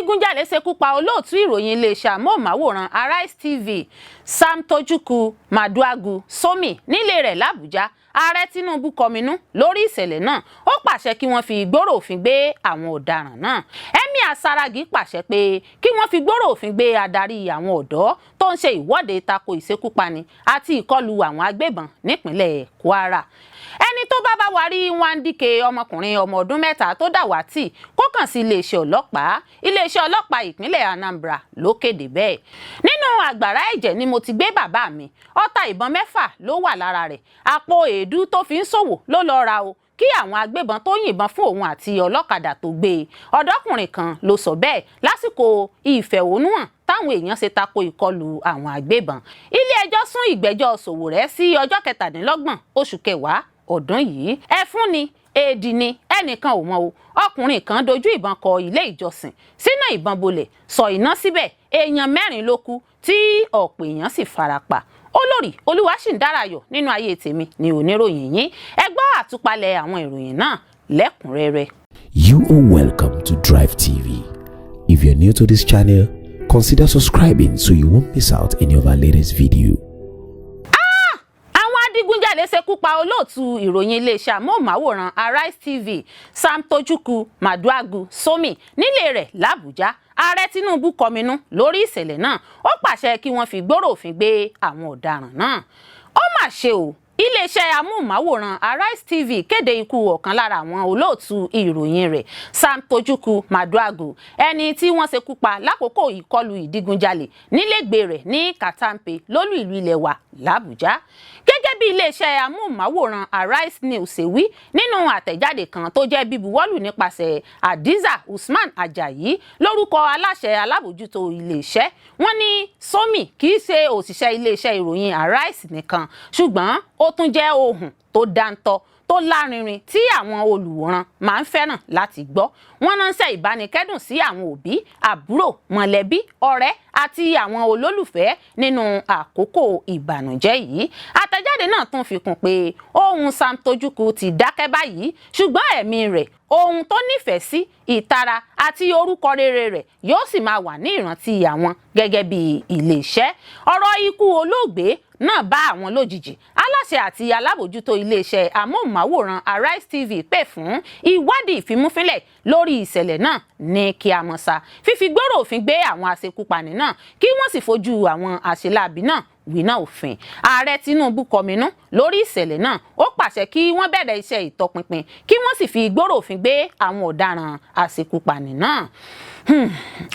Adigunjalè ṣekú pa olóòtú ìròyìn iléeṣẹ́ amóhùnmáwòrán Arise TV, Sam Tochukwu Maduagu Somi, nílé rẹ̀ làbújá. Ààrẹ Tinubu kọminú lórí ìṣẹ̀lẹ̀ náà, ó pàṣẹ kí wọ́n fi gbòòrò òfin gbé àwọn ọ̀daràn náà. Emir Saragi pàṣẹ pé kí wọ́n fi gbòòrò òfin gbé adarí àwọn ọ̀dọ́ tó ń ṣe ìwọ́de tako ìṣekúpani àti ìkọlù àwọn agbébọn nípínlẹ̀ Kwara. Ẹni tó bá bá wa rí Nwandike, ọmọkùnrin ọmọ ọdún 3 tó dàwátì, kó kàn sí iléeṣẹ́ ọlọ́pàá. Iléeṣẹ́ ọlọ́pàá ìpínlẹ̀ Anambra ló kéde bẹ́ẹ̀. Nínú àgbàrá ẹ̀jẹ̀ ni mo ti gbé bàbá mi. Ọta ìbọn 6 ló wà lára rẹ̀. Àpò èédú tó fi ń ṣòwò ló lọ́ọ́ ra o kí àwọn agbébọn tó yìnbọn fún òun àti ọlọ́kadà tó gbé e. Ọ̀dọ́kùnrin kan ló sọ bẹ́ẹ̀ lásìkò ìfẹ̀hónúhàn táwọn èèyàn ṣe tako ìkọlù àwọn agbébọn. Ilé-ẹjọ́ sún ìgbẹ́jọ́ Sowore sí ọjọ́ 27 oṣù kẹwàá ọdún yìí. Ẹfún ni, èdì ni, ẹnìkan ò mọ̀ o. Ọkùnrin kan dojú ìbọn kọ ilé ìjọsìn sínú ìbọn bolẹ̀, sọ iná síbẹ̀. Èèyàn 4 ló kú tí ọ̀pọ̀ èèyàn sì farapa. Olórí Olúwaṣìǹdárayọ̀ nínú ayé tèmi ni oníròyìn yín. Ẹ gbọ́ àtúpalẹ̀ àwọn ìròyìn náà lẹ́kùnrẹ́rẹ́. You are welcome to Drive TV. If you're new to this channel, consider subscribing so you won't miss out any of our latest video. Àwọn adigunjalè ṣekú pa olóòtú ìròyìn iléeṣẹ́ amóhùnmáwòrán Arise TV, Sam Tochukwu Maduagu Somi, nílé rẹ̀ làbújá. Ààrẹ Tinubu kọminú lórí ìṣẹ̀lẹ̀ náà, ó pàṣẹ kí wọ́n fi gbòòrò òfin gbé àwọn ọ̀daràn náà. Ó mà ṣe o, iléeṣẹ́ amóhùnmáwòrán Arise TV kéde ikú ọ̀kan lára àwọn olóòtú ìròyìn rẹ̀, Sam Tochukwu Maduagu, ẹni tí wọ́n ṣekú pa lákòókò ìkọlù ìdigunjalè nílégbèé rẹ̀ ní Katampe, lólú ìlú ilẹ̀ wa làbújá. Gẹ́gẹ́ bí iléeṣẹ́ amóhùnmáwòrán Arise News ṣe wí nínú àtẹ̀jáde kan tó jẹ́ bíbuwọ́lù nípasẹ̀ Hadiza Usman Ajayi lórúkọ aláṣẹ alábòjútó iléeṣẹ́, wọ́n ní Somi kì í ṣe òṣìṣẹ́ iléeṣẹ́ ìròyìn Arise nìkan, ṣùgbọ́n ó tún jẹ́ ohùn tó dáńtọ́, tó lárinrin tí àwọn olùwòran máa ń fẹ́ràn láti gbọ́. Wọ́n ránṣẹ́ ìbánikẹ́dùn sí àwọn òbí, àbúrò, mọ̀lẹ́bí, ọ̀rẹ́ àti àwọn olólùfẹ́ nínú àkókò ìbànújẹ́ yìí. Àtẹ̀jáde náà tún fi kún pé ohùn Sam Tochukwu ti dákẹ́ báyìí, ṣùgbọ́n ẹ̀mí rẹ̀, ohun tó nífẹ̀ẹ́ sí, ìtara àti orúkọ rere rẹ̀ yóò sì máa wà ní ìrántí àwọn gẹ́gẹ́ bí iléeṣẹ́. Ọ̀rọ̀ ikú olóògbé náà bá àwọn lójijì. Aláṣẹ àti alábòjútó iléeṣẹ́ amóhùnmáwòrán Arise TV pè fún ìwádìí ìfimúfínlẹ̀ lórí ìṣẹ̀lẹ̀ náà ní kíámọ́sá, fífi gbòòrò òfin gbé àwọn aṣekúpani náà, kí wọ́n sì fojú àwọn àṣeláàbí náà wíná òfin. Ààrẹ Tinubu kọminú lórí ìṣẹ̀lẹ̀ náà, ó pàṣẹ kí wọ́n bẹ̀rẹ̀ iṣẹ́ ìtọpinpin, kí wọ́n sì fi gbòòrò òfin gbé àwọn ọ̀daràn aṣekúpani náà.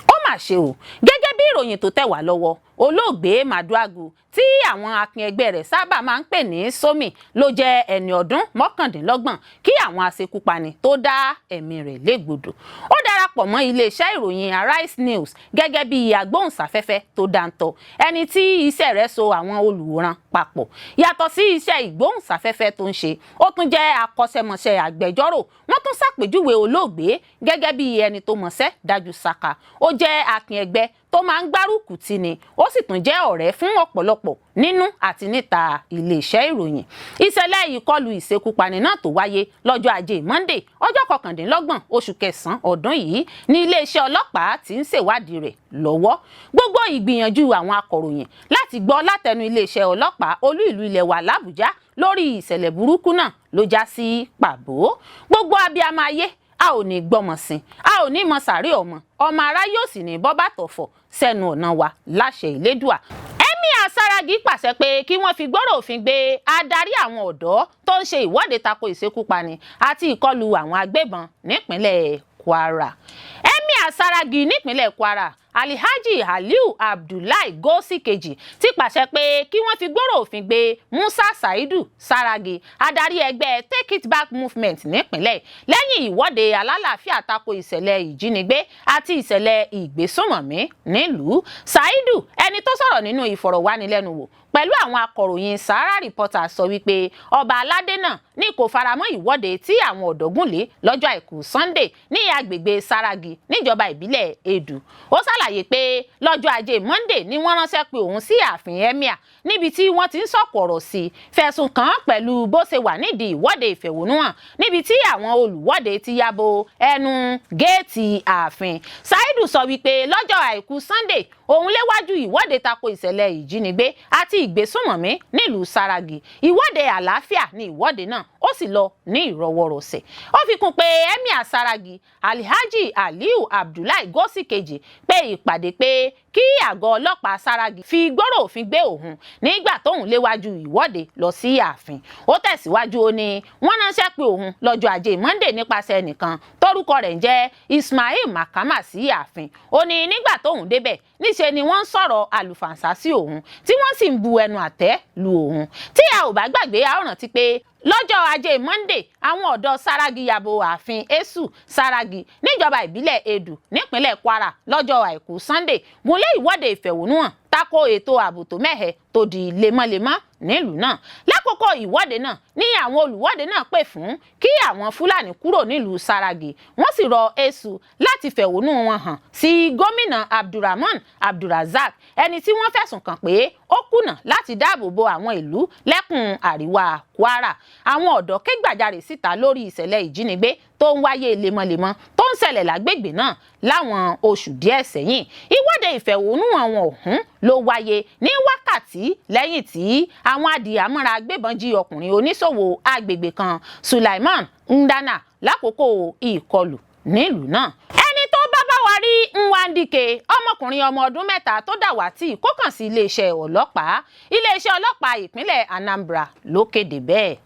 Ó mà ṣe o. Gẹ́gẹ́ bí ìròyìn tó tẹ̀ wá lọ́wọ́, olóògbé Maduagu, tí àwọn akin ẹgbẹ́ rẹ̀ sábà máa ń pè ní Somi, ló jẹ́ ẹni ọdún 29 kí àwọn aṣekúpani tó dá ẹ̀mí rẹ̀ légbodò. Ó darapọ̀ mọ́ iléeṣẹ́ ìròyìn Arise News gẹ́gẹ́ bí agbóhùnsáfẹ́fẹ́ tó dáńtọ́, ẹni tí iṣẹ́ rẹ̀ so àwọn olùwòran papọ̀. Yàtọ̀ sí iṣẹ́ ìgbóhùnsáfẹ́fẹ́ tó ń ṣe, ó tún jẹ́ akọ́ṣẹ́mọṣẹ́ agbẹjọ́rò. Wọ́n tún ṣàpèjúwe olóògbé gẹ́gẹ́ bí ẹni tó mọṣẹ́ dájú ṣáká. Ó jẹ́ akin ẹgbẹ́ tó máa ń gbárùkù tì ní, ó sì tún jẹ́ ọ̀rẹ́ fún ọ̀pọ̀lọpọ̀ nínú àti níta iléeṣẹ́ ìròyìn. Ìṣẹ̀lẹ̀ ìkọlù ìṣekúpani náà tó wáyé lọ́jọ́ Ajé Monday, ọjọ́ 29 oṣù kẹsàn-án ọdún yìí ní iléeṣẹ́ ọlọ́pàá tí ń ṣèwádìí rẹ̀ lọ́wọ́. Gbogbo ìgbìyànjú àwọn akọ̀ròyìn láti gbọ́ látẹnu iléeṣẹ́ ọlọ́pàá olú ìlú ilẹ̀ wa làbújá lórí ìṣẹ̀lẹ̀ burúkú náà ló já sí pàbó. Gbogbo abiyamọ ayé, a ò ní gbọ́mọ sin, a ò ní mọ sàárè ọmọ, ọmọ ará yóò sì ní bọ́ bàtọ̀fọ̀ sẹ́nu ọ̀nà wa láṣẹ Ìlédùà. Emir Saragi pàṣẹ pé kí wọ́n fi gbọ́rọ̀ òfin gbé adarí àwọn ọ̀dọ́ tó ń ṣe ìwọ́de tako ìṣekúpani àti ìkọlù àwọn agbébọn nípínlẹ̀ Kwara. Emir Saragi nípínlẹ̀ Kwara, Alhaji Aliu Abdullahi Gosi kejì, ti pàṣẹ pé kí wọ́n fi gbọ́rọ̀ òfin gbé Musa Saidu Saragi, adarí ẹgbẹ́ Take It Back Movement nípínlẹ̀, lẹ́yìn ìwọ́de alálàáfíà tako ìṣẹ̀lẹ̀ ìjínigbé àti ìṣẹ̀lẹ̀ ìgbésùnmọ̀mí nílùú. Saidu, ẹni tó sọ̀rọ̀ nínú ìfọ̀rọ̀wánilẹ́nuwò pẹ̀lú àwọn akọ̀ròyìn Sahara Reporters, sọ wípé ọba aládé náà ní kò faramọ́ ìwọ́de tí àwọn ọ̀dọ́ gùn lé lọ́jọ́ Àìkú Sunday ní agbègbè Saragi níjọba ìbílẹ̀ Edu. Ó ṣàlàyé pé àwọn ọ̀dọ́ náà ní wọ́n Ṣàlàyé pé lọ́jọ́ ajé Monday ni wọ́n ránṣẹ́ pé òun sí ààfin emir, níbi tí wọ́n ti ń sọ̀kò ọ̀rọ̀ sí i, fẹ̀sùn kàn án pẹ̀lú bó ṣe wà nídìí ìwọ́de ìfẹ̀hónúhàn níbi tí àwọn olùwọ́de ti yabo ẹnu géètì ààfin. Saidu sọ wípé lọ́jọ́ àìkú Sunday, òun léwájú ìwọ́de tako ìṣẹ̀lẹ̀ ìjínigbé àti ìgbésùnmọ̀mí nílùú Saragi. Ìwọ́de àlàáfíà ni ìwọ́de náà, ó sì lọ ní ìrọwọ́rọsẹ̀. Ó fi kún pé emir Saragi, Alhaji Aliyu Abdullahi Gosi kejì, pé ìpàdé pé kí àgọ́ ọlọ́pàá Saragi fi gbọ́rọ̀ òfin gbé òun nígbà tóun léwájú ìwọ́de lọ sí ààfin. Ó tẹ̀síwájú, ó ní wọ́n ránṣẹ́ pé òun lọ́jọ́ ajé Monday nípasẹ̀ ẹnìkan tórúkọ rẹ̀ ń jẹ́ Ismail Makama sí ààfin. Ó ní nígbà tóun débẹ̀, níṣe ni wọ́n ń sọ̀rọ̀ àlùfàǹsá sí òun, tí wọ́n sì ń bu ẹnu àtẹ́ lu òun. Tí a ò bá gbàgbé, a ó rántí pé lọ́jọ́ ajé Monday, àwọn ọ̀dọ́ Saragi yabo ààfin Esu Saragi níjọba ìbílẹ̀ Edu nípínlẹ̀ Kwara lọ́jọ́ àìkú Sunday, gúnlé ìwọ́de ìfẹ̀hónúhàn tako ètò ààbò tó mẹ́hẹ tó di lemọ́lemọ́ nílùú náà. Lákòókò ìwọ́de náà ní àwọn olùwọ́de náà pè fún kí àwọn Fúlàní kúrò nílùú Saragi. Wọ́n sì rọ Esu láti fẹ̀hónú wọn hàn sí gómìnà Abdulrahman Abdulrazak, ẹni tí wọ́n fẹ̀sùn kàn pé ó kùnà láti dáàbò bo àwọn ìlú lẹ́kùn àríwá Kwara. Àwọn ọ̀dọ́ ké gbàjarè síta lórí ìṣẹ̀lẹ̀ ìjínigbé tó ń wáyé lemọ́lemọ́ tó ń ṣẹlẹ̀ lágbègbè náà láwọn oṣù díẹ̀ sẹ́yìn. Ìwọ́de ìfẹ̀hónúhàn wọn ọ̀hún ló wáyé ní wákàtí lẹ́yìn tí àwọn adìyàmọ́ra agbébọn jí ọkùnrin oníṣòwò agbègbè kan, Sulaiman Ndana, lákòókò ìkọlù nílùú náà. Ẹni tó bá bá wa rí Nwandike, ọmọkùnrin ọmọ ọdún 3 tó dàwátì, kó kàn sí iléeṣẹ́ ọlọ́pàá. Iléeṣẹ́ ọlọ́pàá ìpínlẹ̀ Anambra ló kéde bẹ́ẹ̀.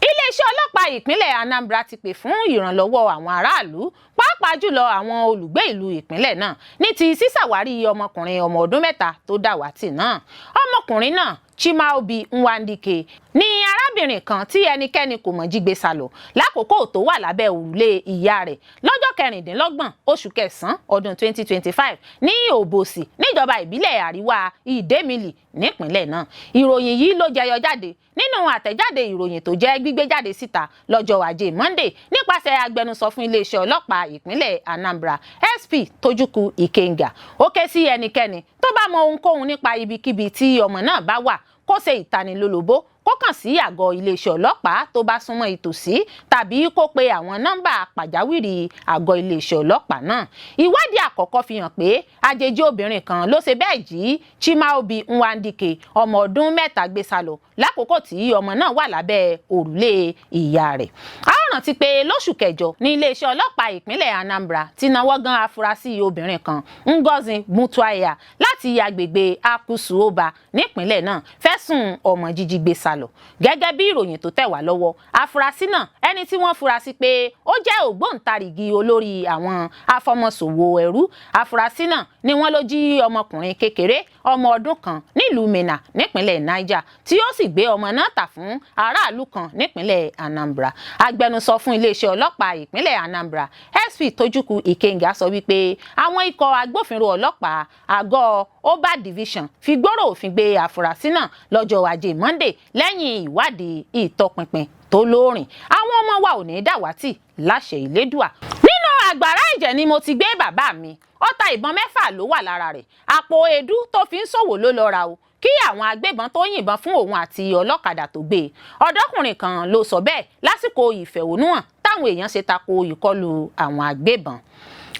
Iléeṣẹ́ ọlọ́pàá ìpínlẹ̀ Anambra ti pè fún ìrànlọ́wọ́ àwọn aráàlú, pàápàá jùlọ àwọn olùgbé ìlú ìpínlẹ̀ náà, ní ti sísàwárí ọmọkùnrin ọmọ ọdún 3 tó dàwátì náà. Ọmọkùnrin náà, Chimaobi Nwandike, ní arábìnrin kan tí ẹnikẹ́ni kò mọ̀ jí gbé sálọ lákòókò tó wà lábẹ́ òrùlé ìyá rẹ̀ lọ́jọ́ 26 oṣù kẹsàn-án ọdún 2025 ní Òbòsì, níjọba ìbílẹ̀ àríwá Ìdẹ́mìlì nípínlẹ̀ náà. Ìròyìn yìí ló jẹyọ jáde nínú àtẹ̀jáde ìròyìn tó jẹ́ gbígbé jáde síta lọ́jọ́ ajé Monday nípasẹ̀ agbẹnusọ fún iléeṣẹ́ ọlọ́pàá ìpínlẹ̀ Anambra, SP Tojukwu Ikenga. Ó ké sí ẹnikẹ́ni tó bá mọ ohunkóhun nípa ibikíbi tí ọmọ náà bá wà kó ṣe ìtanilólobó, kó kàn sí àgọ́ iléeṣẹ́ ọlọ́pàá tó bá súnmọ́ ìtòsí tàbí kó pe àwọn nọ́mbà pàjáwìrì àgọ́ iléeṣẹ́ ọlọ́pàá náà. Ìwádìí àkọ́kọ́ fi hàn pé àjèjì obìnrin kan ló ṣe bẹ́ẹ̀ jí Chimaobi Nwandike, ọmọ ọdún 3, gbé sálọ lákòókò tí ọmọ náà wà lábẹ́ òrùlé ìyá rẹ̀. A ó rántí pé lóṣù kẹjọ ní iléeṣẹ́ ọlọ́pàá ìpínlẹ̀ Anambra ti náwó gan afurasí obìnrin kan, Ngozi Mutuaya, láti agbègbè Akusuoba nípínlẹ̀ náà, fẹ̀sùn ọmọ jíjí gbé sálọ. Gẹ́gẹ́ bí ìròyìn tó tẹ̀ wá lọ́wọ́, afurasí náà, ẹni tí wọ́n fura sí pé ó jẹ́ ògbóǹtarìgì olórí àwọn afọmọṣòwò ẹrú, afurasí náà ni wọ́n ló jí ọmọkùnrin kékeré ọmọ ọdún 1 nílùú Minna nípínlẹ̀ Niger, tí ó sì gbé ọmọ náà tà fún aráàlú kan nípínlẹ̀ Anambra. Agbẹnusọ fún iléeṣẹ́ ọlọ́pàá ìpínlẹ̀ Anambra, SP Tojukwu Ikenga, sọ wípé àwọn ikọ̀ agbófinró ọlọ́pàá àgọ́ Oba Division fi gbọ́rọ̀ òfin gbé àfúrásì náà lọ́jọ́ ajé Monday lẹ́yìn ìwádìí ìtọpinpin tó lóòrìn. Àwọn ọmọ wa ò ní dàwátì láṣẹ Ìlédùà. Nínú àgbàrá ẹ̀jẹ̀ ni mo ti gbé bàbá mi. Ọta ìbọn 6 ló wà lára rẹ̀. Àpò èédú tó fi ń ṣòwò ló lọ ra o kí àwọn agbébọn tó yìnbọn fún òun àti ọlọ́kadà tó gbé e. Ọ̀dọ́kùnrin kan ló sọ bẹ́ẹ̀ lásìkò ìfẹ̀hónúhàn táwọn èèyàn ṣe tako ìkọlù àwọn agbébọn.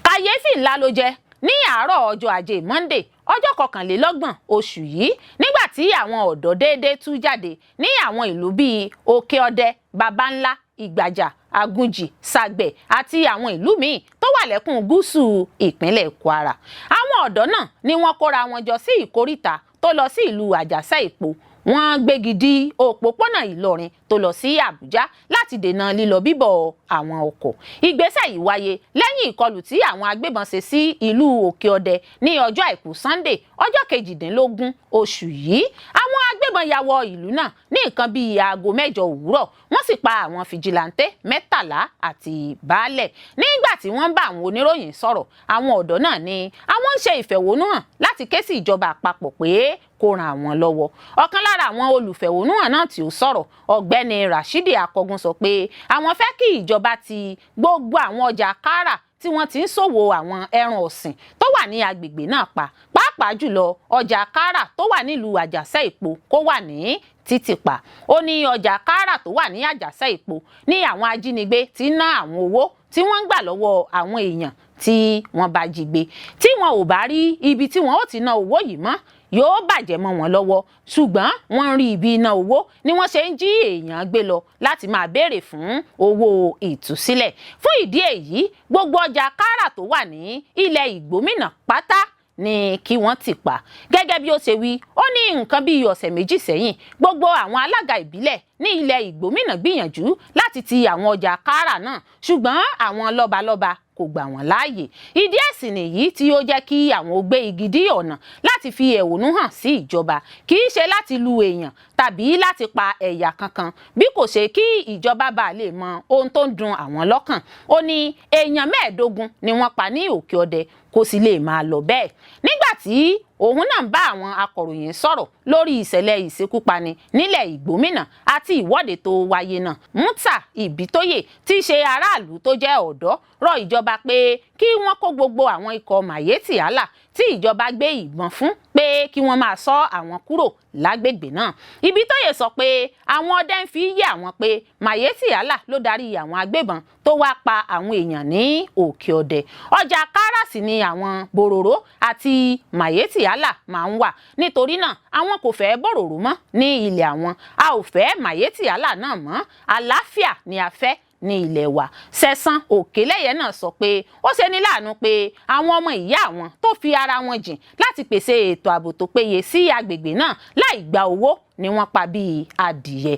Kàyéfì ńlá ló jẹ́ ní àárọ̀ ọjọ́ ajé Monday, ọjọ́ 31 oṣù yìí, nígbà tí àwọn ọ̀dọ́ déédéé tú jáde ní àwọn ìlú bíi Òkè Ọdẹ, Baba Ńlá, Ìgbàjà, Àgùnjì, Sàgbẹ̀ àti àwọn ìlú míì tó wà lẹ́kùn gúúsù ìpínlẹ̀ Kwara. Àwọn ọ̀dọ́ náà ni wọ́n kóra wọn jọ sí ìkóríta tó lọ sí ìlú Àjàṣẹ́ Ìpò. Wọ́n gbégi dí òpópónà Ìlọrin tó lọ sí Àbújá láti dènà lílọ bíbọ̀ àwọn ọkọ̀. Ìgbésẹ̀ yìí wáyé lẹ́yìn ìkọlù tí àwọn agbébọn ṣe sí ìlú Òkè Ọdẹ ní ọjọ́ àìkú Sunday, ọjọ́ 18 oṣù yìí. Àwọn agbébọn ya wọ ìlú náà ní nǹkan bíi aago 8 òwúrọ̀, wọ́n sì pa àwọn fìjìláńtẹ́ 13 àti baálẹ̀. Nígbà tí wọ́n ń bá àwọn oníròyìn sọ̀rọ̀, àwọn ọ̀dọ́ náà ní àwọn ń ṣe ìfẹ̀hónúhàn láti ké sí ìjọba àpapọ̀ pé kó ran àwọn lọ́wọ́. Ọ̀kan lára àwọn olùfẹ̀hónúhàn náà tí ó sọ̀rọ̀, ọ̀gbẹ́ni Rashidi Akọgun, sọ pé àwọn fẹ́ kí ìjọba ti gbogbo àwọn ọjà kára tí wọ́n ti ń ṣòwò àwọn ẹran ọ̀sìn tó wà ní agbègbè náà pa, pàápàá jùlọ ọjà Kárà tó wà nílùú Àjàṣẹ́ Ìpo kó wà ní títì pa. Ó ní ọjà Kárà tó wà ní Àjàṣẹ́ Ìpo ní àwọn ajínigbé ti ń ná àwọn owó tí wọ́n ń gbà lọ́wọ́ àwọn èèyàn tí wọ́n bá jí gbé. Tí wọn ò bá rí ibi tí wọ́n ó ti ná owó yìí mọ́, yóò bàjẹ́ mọ́ wọn lọ́wọ́, ṣùgbọ́n wọ́n ń rí ibi iná owó ni wọ́n ṣe ń jí èèyàn gbé lọ láti máa béèrè fún owó ìtúsílẹ̀. Fún ìdí èyí, gbogbo ọjà Kárà tó wà ní ilẹ̀ Ìgbómìnà pátá ni kí wọ́n ti pa. Gẹ́gẹ́ bí ó ṣe wí, ó ní nǹkan bíi ọ̀sẹ̀ 2 sẹ́yìn, gbogbo àwọn alága ìbílẹ̀ ní ilẹ̀ Ìgbómìnà gbìyànjú láti ti àwọn ọjà Kárà náà, ṣùgbọ́n àwọn lọ́balọ́ba kò gbà wọ́n láàyè. Ìdí ẹ̀sìn nìyí tí ó jẹ́ kí àwọn ó gbé igi dí ọ̀nà láti fi ẹ̀hónú hàn sí ìjọba. Kì í ṣe láti lu èèyàn tàbí láti pa ẹ̀yà kankan, bí kò ṣe kí ìjọba bá lè mọ ohun tó ń dùn àwọn lọ́kàn. Ó ní èèyàn 15 ni wọ́n pa ní Òkè Ọdẹ, kò sì lè máa lọ bẹ́ẹ̀. Nígbà tí òun náà ń bá àwọn akọ̀ròyìn sọ̀rọ̀ lórí ìṣẹ̀lẹ̀ ìṣekúpani nílẹ̀ Ìgbómìnà àti ìwọ́de tó wáyé náà, Muta Ibitoye tí í ṣe aráàlú tó jẹ́ ọ̀dọ́ rọ ìjọba pé kí wọ́n kó gbogbo àwọn ikọ̀ Miyetti Allah tí ìjọba gbé ìbọn fún pé kí wọ́n máa ṣọ́ àwọn kúrò lágbègbè náà. Ibitoye sọ pé àwọn ọdẹ ń fi yé àwọn pé Miyetti Allah ló darí àwọn agbébọn tó wá pa àwọn èèyàn ní Òkè Ọdẹ. Ọjà Kárà sì ni àwọn bòròró àti Miyetti Allah máa ń wà. Nítorí náà, àwọn kò fẹ́ bòròró mọ́ ní ilẹ̀ àwọn. A ò fẹ́ Miyetti Allah náà mọ́. Àlàáfíà ni a fẹ́ ní ilẹ̀ wa. Sẹ̀san Òkèlẹ́yẹ náà sọ pé ó ṣe ní láàánú pé àwọn ọmọ ìyá àwọn tó fi ara wọn jìn láti pèsè ètò ààbò tó péye sí agbègbè náà láì gba owó ni wọ́n pa bíi adìyẹ.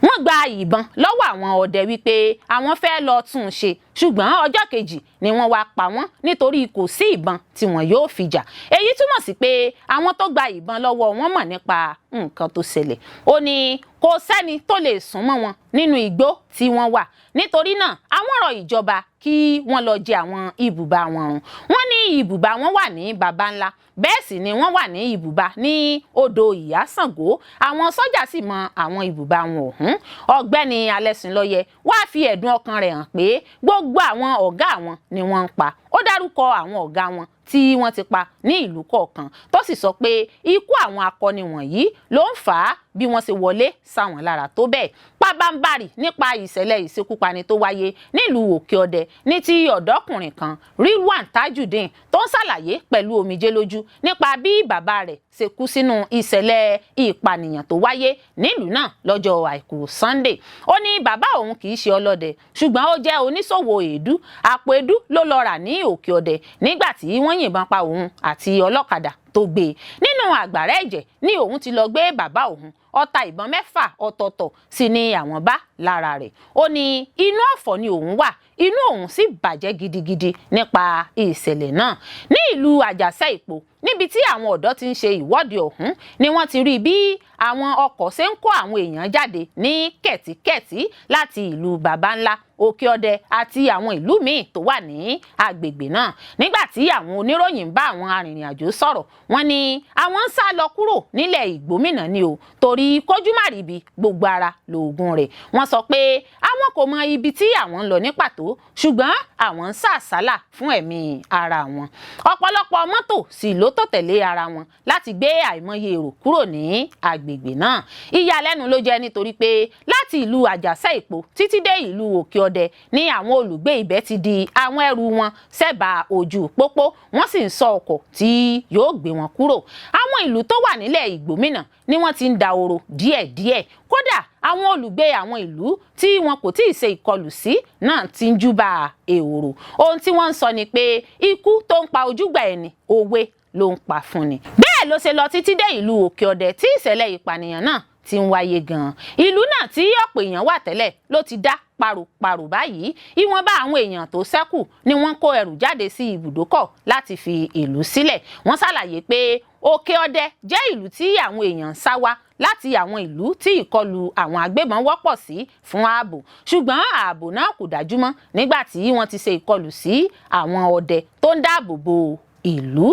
Wọ́n gba ìbọn lọ́wọ́ àwọn ọdẹ wípé àwọn fẹ́ lọ tún un ṣe, ṣùgbọ́n ọjọ́ kejì ni wọ́n wá pa wọ́n nítorí kò sí ìbọn tí wọ́n yóò fi jà. Èyí túmọ̀ sí pé àwọn tó gba ìbọn lọ́wọ́ wọn mọ̀ nípa nǹkan tó ṣẹlẹ̀. Ó ní kò sẹ́ni tó lè sún mọ́ wọn nínú igbó tí wọ́n wà. Nítorí náà, àwọn rọ ìjọba kí wọ́n lọ jẹ àwọn ibùba wọn run. Wọ́n ní ibùba wọn wà ní Baba Ńlá, bẹ́ẹ̀ sì ni wọ́n wà ní ibùba ní odò Ìyá Ṣàngó. Àwọn sọ́jà sì mọ àwọn ibùba wọn ọ̀hún. Ọ̀gbẹ́ni Alẹ́sìnlọ́yẹ wá fi ẹ̀dùn ọkàn rẹ̀ hàn pé gbogbo àwọn ọ̀gá àwọn ni wọ́n ń pa. Ó dárúkọ àwọn ọ̀gá wọn tí wọ́n ti pa ní ìlú kọ̀ọ̀kan, tó sì sọ pé ikú àwọn akọni wọ̀nyí ló ń fà á bí wọ́n ṣe wọlé sáwọn lára tó bẹ́ẹ̀. Pabambarì nípa ìṣẹ̀lẹ̀ ìṣekúpani tó wáyé nílùú Òkè Ọdẹ ní ti ọ̀dọ́kùnrin kan, Rilwan Tajudeen, tó ń ṣàlàyé pẹ̀lú omijé lójú nípa bí bàbá rẹ̀ ṣe kú sínú ìṣẹ̀lẹ̀ ìpànìyàn tó wáyé nílùú náà lọ́jọ́ àìkú Sunday. Ó ní bàbá òun kì í ṣe ọlọ́dẹ, ṣùgbọ́n ó jẹ́ oníṣòwò èédú. Àpò èédú ló lọ rà ní Òkè Ọdẹ nígbà tí wọ́n yìnbọn pa òun àti ọlọ́kadà tó gbé e. Nínú àgbàrá ẹ̀jẹ̀ ni òun ti lọ gbé bàbá òun. Ọta ìbọn 6 ọ̀tọ̀ọ̀tọ̀ sì ni àwọn bá lára rẹ̀. Ó ní inú ọ̀fọ̀ ni òun wà, inú òun sì bàjẹ́ gidigidi nípa ìṣẹ̀lẹ̀ náà. Ní ìlú Àjàṣẹ́ Ìpo, níbi tí àwọn ọ̀dọ́ ti ń ṣe ìwọ́de ọ̀hún, ni wọ́n ti rí bí àwọn ọkọ̀ ṣe ń kó àwọn èèyàn jáde ní kẹ̀tíkẹ̀tí láti ìlú Baba Ńlá, Òkè Ọdẹ àti àwọn ìlú míì tó wà ní agbègbè náà. Nígbà tí àwọn oníròyìn ń bá àwọn arìnrìn-àjò sọ̀rọ̀, wọ́n ní àwọn ń sá lọ kúrò nílẹ̀ Ìgbómìnà ni o, torí kójú má ríbi gbogbo ara lóògùn rẹ̀. Wọ́n sọ pé àwọn kò mọ ibi tí àwọn ń lọ ní pàtó, ṣùgbọ́n àwọn ń sá àsálà fún ẹ̀mí ara wọn. Ọ̀pọ̀lọpọ̀ mọ́tò sì ló tò tẹ̀lé ara wọn láti gbé àìmọye èrò kúrò ní agbègbè náà. Ìyàlẹ́nu ló jẹ́ nítorí pé láti ìlú Àjàṣẹ́ Ìpo títí dé ìlú Òkè Ọdẹ ní àwọn olùgbé ibẹ̀ ti di àwọn ẹrù wọn sẹ́bàá ojú pópó, wọ́n sì ń sọ ọkọ̀ tí yóò gbé wọn kúrò. Àwọn ìlú tó wà nílẹ̀ Ìgbómìnà ni wọ́n ti ń da oro díẹ̀díẹ̀. Kódà àwọn olùgbé àwọn ìlú tí wọn kò tíì ṣe ìkọlù sí náà ti ń júbà ehoro. Ohun tí wọ́n ń sọ ni pé ikú tó ń pa ojúgbà ẹni, òwe ló ń pa fún ni. Bẹ́ẹ̀ ló ṣe lọ títí dé ìlú Òkè Ọdẹ tí ìṣẹ̀lẹ̀ ìpànìyàn náà ti ń wáyé gan-an. Ìlú náà tí ọ̀pọ̀ èèyàn wà tẹ́lẹ̀ ló ti dá paroparo báyìí. Ìwọ̀nba àwọn èèyàn tó ṣẹ́kù ni wọ́n kó ẹrù jáde sí ibùdókọ̀ láti fi ìlú sílẹ̀. Wọ́n ṣàlàyé pé Òkè Ọdẹ jẹ́ ìlú tí àwọn èèyàn ń sá wá láti àwọn ìlú tí ìkọlù àwọn agbébọn wọ́pọ̀ sí fún ààbò, ṣùgbọ́n ààbò náà kò dájú mọ́ nígbà tí wọ́n ti ṣe ìkọlù sí àwọn ọdẹ tó ń dáàbò bo ìlú.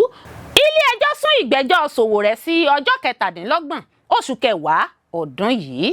Ilé ẹjọ́ sún ìgbẹ́jọ́ Sowore sí ọjọ́ 27 oṣù kẹwàá ọdún yìí.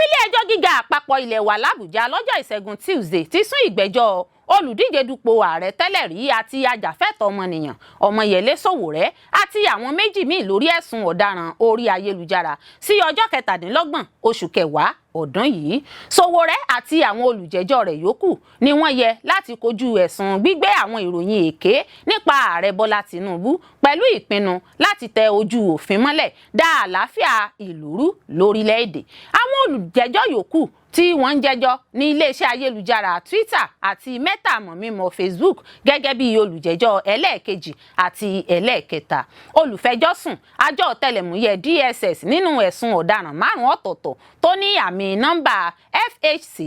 Ilé ẹjọ́ gíga àpapọ̀ ilẹ̀ wa l'Àbújá lọ́jọ́ ìṣẹ́gun Tuesday ti sún ìgbẹ́jọ́ Olùdíje dupò ààrẹ tẹ́lẹ̀ rí àti ajàfẹ́tọ̀ọ́ ọmọnìyàn Ọmọyẹlé Sowore àti àwọn méjì míì lórí ẹ̀sùn ọ̀daràn orí ayélujára sí ọjọ́ 27 oṣù kẹwàá ọdún yìí. Sowore àti àwọn olùjẹ́jọ́ rẹ̀ yòókù ni wọ́n yẹ láti kojú ẹ̀sùn gbígbé àwọn ìròyìn èké nípa ààrẹ Bọ́lá Tinubu pẹ̀lú ìpinnu láti tẹ ojú òfin mọ́lẹ̀, dá àlàáfíà ìlú rú lórílẹ̀‐èdè. Àwọn olùjẹ́jọ́ yòókù tí wọ́n ń jẹ́jọ́ ní iléeṣẹ́ ayélujára Twitter àti Meta, mọ̀mímọ́ Facebook, gẹ́gẹ́ bí olùjẹ́jọ́ ẹlẹ́ẹ̀kejì àti ẹlẹ́ẹ̀kẹta. Olùfẹjọ́sùn àjọ ọ̀tẹlẹ̀múyẹ́ DSS nínú ẹ̀sùn ọ̀daràn márùn-ún ọ̀tọ̀ọ̀tọ̀ tó ní àmì nọ́mbà FHC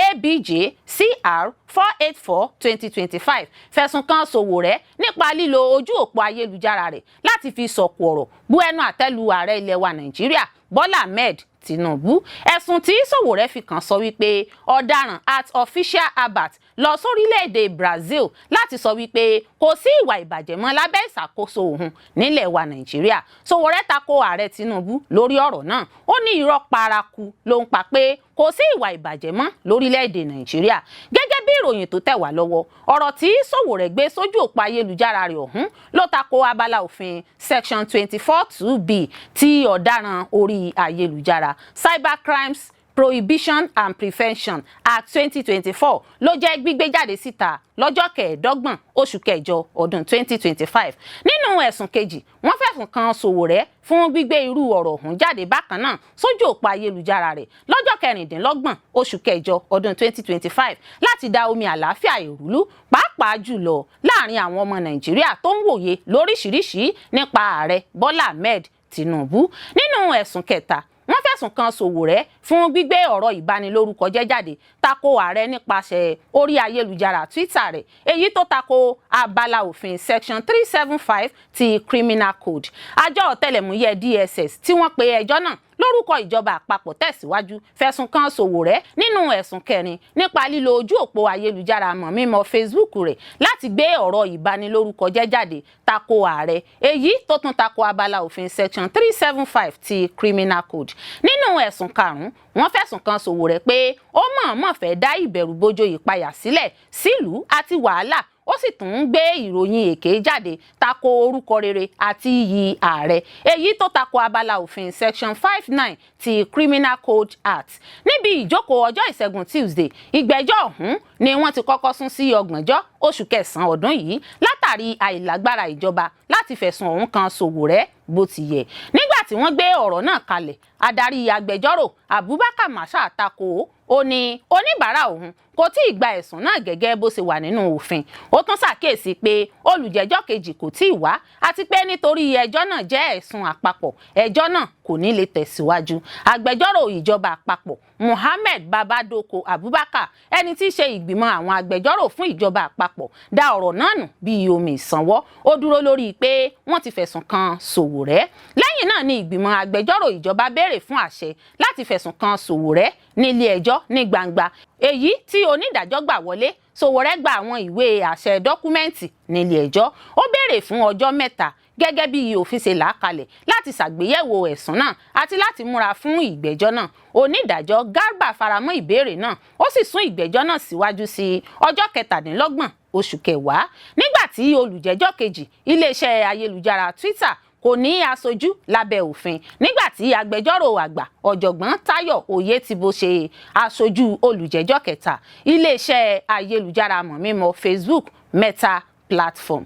ABJ CR 484/2025 fẹ̀sùn kan Sowore nípa lílo ojú òpó ayélujára rẹ̀ láti fi sọ̀kò ọ̀rọ̀ bu ẹnu àtẹ́ lu ààrẹ ilẹ̀ wa Nàìjíríà Bọ́lá Ahmed Tinubu. Ẹ̀sùn tí Sowore fi kàn sọ wípé ọ̀daràn @OfficialAbbat lọ sórílẹ̀-èdè Brazil láti sọ wípé kò sí ìwà ìbàjẹ́ mọ́ lábẹ́ ìṣàkóso òun nílẹ̀ wa Nàìjíríà. Sowore tako ààrẹ Tinubu lórí ọ̀rọ̀ náà. Ó ní irọ́ paraku ló ń pa pé kò sí ìwà ìbàjẹ́ mọ́ lórílẹ̀-èdè Nàìjíríà. Gẹ́gẹ́ bí ìròyìn tó tẹ̀ wá lọ́wọ́, ọ̀rọ̀ tí Sowore gbé sójú òpó ayélujára rẹ̀ ọ̀hún ló tako abala òfin section 24(2)(b) ti ọ̀daràn orí ayélujára, Cybercrimes Prohibition and Prevention Act 2024, ló jẹ́ gbígbé jáde síta lọ́jọ́ 25 oṣù kẹjọ ọdún 2025. Nínú ẹ̀sùn kejì, wọ́n fẹ̀sùn kan Sowore fún gbígbé irú ọ̀rọ̀ ọ̀hún jáde bákan náà sójú òpó ayélujára rẹ̀ lọ́jọ́ 26 oṣù kẹjọ ọdún 2025 láti da omi àlàáfíà ìrúlú, pàápàá jùlọ láàrin àwọn ọmọ Nàìjíríà tó ń wòye lóríṣiríṣi nípa ààrẹ Bọ́lá Ahmed Tinubu. Nínú ẹ̀sùn kẹta, wọ́n fẹ̀sùn kan Sowore fún gbígbé ọ̀rọ̀ ìbanilórúkọjẹ́ jáde tako ààrẹ nípasẹ̀ orí ayélujára Twitter rẹ̀, èyí tó tako abala òfin section 375 ti Criminal Code. Àjọ ọ̀tẹlẹ̀múyẹ́ DSS tí wọ́n pe ẹjọ́ náà lórúkọ ìjọba àpapọ̀ tẹ̀síwájú fẹ̀sùn kan Sowore nínú ẹ̀sùn kẹrin nípa lílo ojú òpó ayélujára mọ̀mímọ́ Facebook rẹ̀ láti gbé ọ̀rọ̀ ìbanilórúkọjẹ́ jáde tako ààrẹ, èyí tó tún tako abala òfin section 375 ti Criminal Code. Nínú ẹ̀sùn karùn-ún, wọ́n fẹ̀sùn kan Sowore pé ó mọ̀ọ́mọ̀ fẹ́ dá ìbẹ̀rùbojo, ìpayà sílẹ̀ sílùú àti wàhálà, ó sì tún ń gbé ìròyìn èké jáde tako orúkọ rere àti iyì ààrẹ, èyí tó tako abala òfin section 59 ti Criminal Code Act. Níbi ìjókòó ọjọ́ Ìṣẹ́gun Tuesday, ìgbẹ́jọ́ ọ̀hún ni wọ́n ti kọ́kọ́ sún sí 30 oṣù kẹsàn-án ọdún yìí látàrí àìlágbára ìjọba láti fẹ̀sùn ọ̀hún kan Sowore bó ti yẹ. Nígbà tí wọ́n gbé ọ̀rọ̀ náà kalẹ̀, adarí agbẹjọ́rò Abubakar Masha tako. Ó ní oníbàárà òun kò tí ì gba ẹ̀sùn náà gẹ́gẹ́ bó ṣe wà nínú òfin. Ó tún ṣàkíyèsí pé olùjẹ́jọ́ kejì kò tí ì wá, àti pé nítorí ẹjọ́ náà jẹ́ ẹ̀sùn àpapọ̀, ẹjọ́ náà kò ní lè tẹ̀síwájú. Agbẹjọ́rò ìjọba àpapọ̀ Muhammed Babadoko Abubakar, ẹni tí í ṣe ìgbìmọ̀ àwọn agbẹjọ́rò fún ìjọba àpapọ̀, dá ọ̀rọ̀ náà nù bíi omi ìsanwó. Ó dúró lórí pé wọ́n ti fẹ̀sùn kan Sowore. Lẹ́yìn náà ni ìgbìmọ̀ agbẹjọ́rò ìjọba béèrè fún àṣẹ láti fẹ̀sùn kan Sowore nílé ẹjọ́ ní gbangba, èyí tí onídàájọ́ gbà wọlé. Sowore gba àwọn ìwé àṣẹ document nílé ẹjọ́. Ó béèrè fún ọjọ́ 3 gẹ́gẹ́ bí òfin ṣe là á kalẹ̀ láti ṣàgbéyẹ̀wò ẹ̀sùn náà àti láti múra fún ìgbẹ́jọ́ náà. Onídàájọ́ Garba faramọ́ ìbéèrè náà, ó sì sún ìgbẹ́jọ́ náà síwájú sí ọjọ́ 27 oṣù kẹwàá. Nígbà tí olùjẹ́jọ́ kejì, iléeṣẹ́ ayélujára Twitter, kò ní aṣojú lábẹ́ òfin, nígbà tí agbẹjọ́rò àgbà ọ̀jọ̀gbọ́n Táyọ̀ Oyètìbó ṣe aṣojú olùjẹ́jọ́ kẹta, iléeṣẹ́ ayélujára mọ̀mímọ́ Facebook Meta Platform.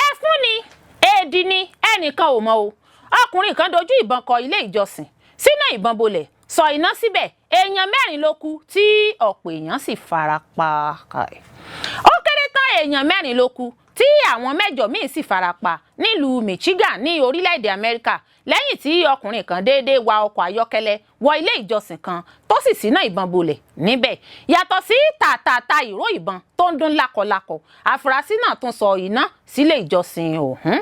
Ẹfún ni èdì ni, ẹnìkan ò mọ̀ o. Ọkùnrin kan dojú ìbọn kọ ilé ìjọsìn, sínú ìbọn bolẹ̀, sọ iná síbẹ̀. Èèyàn mẹ́rin ló kú tí ọ̀pọ̀ èèyàn sì fara pa. Ó kéré tán èèyàn mẹ́rin ló kú tí àwọn mẹ́jọ míì sì fara pa nílùú Michigan ní orílẹ̀-èdè Amẹ́ríkà, lẹ́yìn tí ọkùnrin kan déédéé wa ọkọ̀ ayọ́kẹ́lẹ́ wọ ilé ìjọsìn kan tó sì síná ìbọn bolẹ̀ níbẹ̀. Yàtọ̀ sí tàtàtà ìró ìbọn tó ń dún lákọlákọ, àfúrásì náà tún sọ iná sílé ìjọsìn ọ̀hún.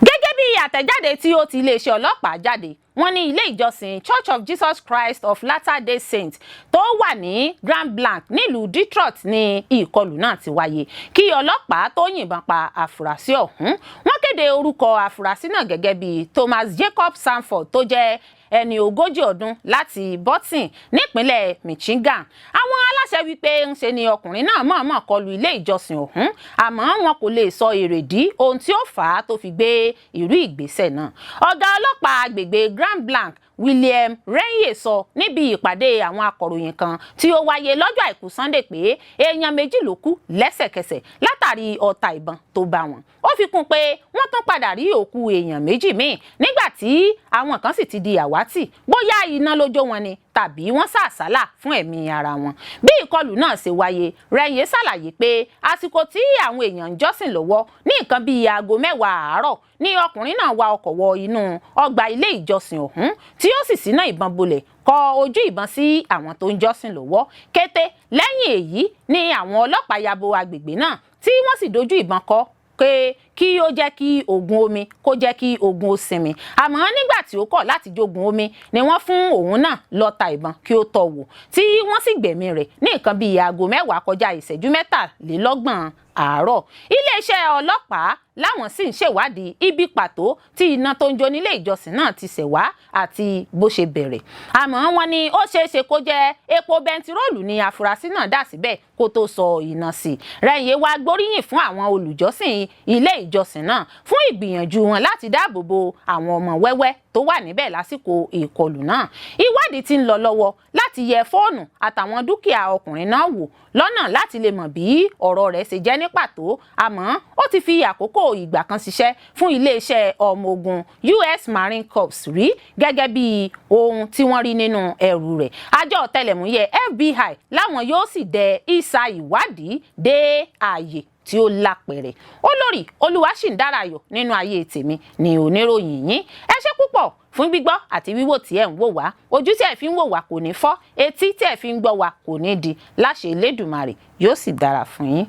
Gẹ́gẹ́ bí àtẹ̀jáde tí ó ti iléeṣẹ́ ọlọ́pàá jáde, wọ́n ní ilé ìjọsìn Church of Jesus Christ of Latter-day Saints tó wà ní Grand Blanc nílùú Detroit ní ìkọlù náà ti wáyé kí ọlọ́pàá tó yìnbọn pa àfúrásì ọ̀hún. Wọ́n kéde orúkọ àfúrásì náà gẹ́gẹ́ bí Thomas Jacob Sanford, tó jẹ́ ẹni 40 ọdún, láti Burton nípínlẹ̀ Michigan. Àwọn aláṣẹ aláṣẹ wípé ń ṣe ni ọkùnrin náà mọ̀ọ́mọ̀ kọlu ilé ìjọsìn ọ̀hún, àmọ́ wọn kò lè sọ èrèdí ohun tí ó fà á tó fi gbé irú ìgbésẹ̀ náà. Ọ̀gá ọlọ́pàá agbègbè Grand Blanc, William Renye, sọ níbi ìpàdé àwọn akọ̀ròyìn kan tí ó wáyé lọ́jọ́ Àìkú Sunday pé èèyàn 2 ló kú lẹ́sẹ̀kẹsẹ̀ látàrí ọta ìbọn tó bá wọn. Ó fi kún pé wọ́n tún padà rí òkú èèyàn 2 míì, nígbà tí àwọn kan sì ti di àwátì, bóyá iná ló jó wọn ni tàbí wọ́n sá àsálà fún ẹ̀mí ara wọn. Bí ìkọlù náà ṣe wáyé, Renye ṣàlàyé pé àsìkò tí àwọn èèyàn ń jọ́sìn lọ́wọ́ ní nǹkan bíi aago 10 àárọ̀ ní ọkùnrin náà wa ọkọ̀ wọ inú ọgbà ilé ìjọsìn ọ̀hún, tí ó sì síná ìbọn bolẹ̀, kọ ojú ìbọn sí àwọn tó ń jọ́sìn lọ́wọ́. Kété lẹ́yìn èyí ni àwọn ọlọ́pàá ya bo agbègbè náà, tí wọ́n sì dojú ìbọn kọ pé kí ó jẹ́ kí ogun omi kó jẹ́ kí ogun ó sinmi. Àmọ́ nígbà tí ó kọ̀ láti jogun omi ni wọ́n fún òun náà lọ́ta ìbọn kí ó tọ́ wò, tí wọ́n sì gbẹ̀mí rẹ̀ ní nǹkan bíi aago 9:33 àárọ̀. Iléeṣẹ́ ọlọ́pàá láwọn sì ń ṣèwádìí ibi pàtó tí iná tó ń jó nílé ìjọsìn náà ti ṣẹ̀ wá àti bó ṣe bẹ̀rẹ̀. Àmọ́ wọ́n ní ó ṣeé ṣe kó jẹ́ epo bẹntiróòlù ni afurasí náà dà síbẹ̀ kó tó sọ iná sí i. Renye wá gbóríyìn fún àwọn olùjọ́sìn ilé ìjọsìn náà fún ìgbìyànjú wọn láti dáàbò bo àwọn ọmọ wẹ́wẹ́ tó wà níbẹ̀ lásìkò ìkọlù náà. Ìwádìí ti ń lọ lọ́wọ́ láti yẹ fóònù àtàwọn dúkìá ọkùnrin náà wò lọ́nà láti lè mọ̀ bí ọ̀rọ̀ rẹ̀ ṣe jẹ́ ní pàtó. Àmọ́ ó ti fi àkókò ìgbà kan ṣiṣẹ́ fún iléeṣẹ́ ọmọ ogun US Marine Corps rí, gẹ́gẹ́ bí ohun tí wọ́n rí nínú ẹrù rẹ̀. Àjọ ọ̀tẹlẹ̀múyẹ́ FBI láwọn yóò sì dẹ ìsà ìwádìí dé ààyè tí ó lápẹ̀rẹ̀. Olórí Olúwaṣìǹdárayọ̀ nínú ayé tèmi ni oníròyìn yín. Ẹ ṣé púpọ̀ fún gbígbọ́ àti wíwò tí ẹ̀ ń wò wá. Ojú tí ẹ̀ fi ń wò wá kò ní fọ́, etí tí ẹ̀ fi ń gbọ́ wá kò ní di. Láṣẹ Elédùmarè, yóò sì dára fún yín.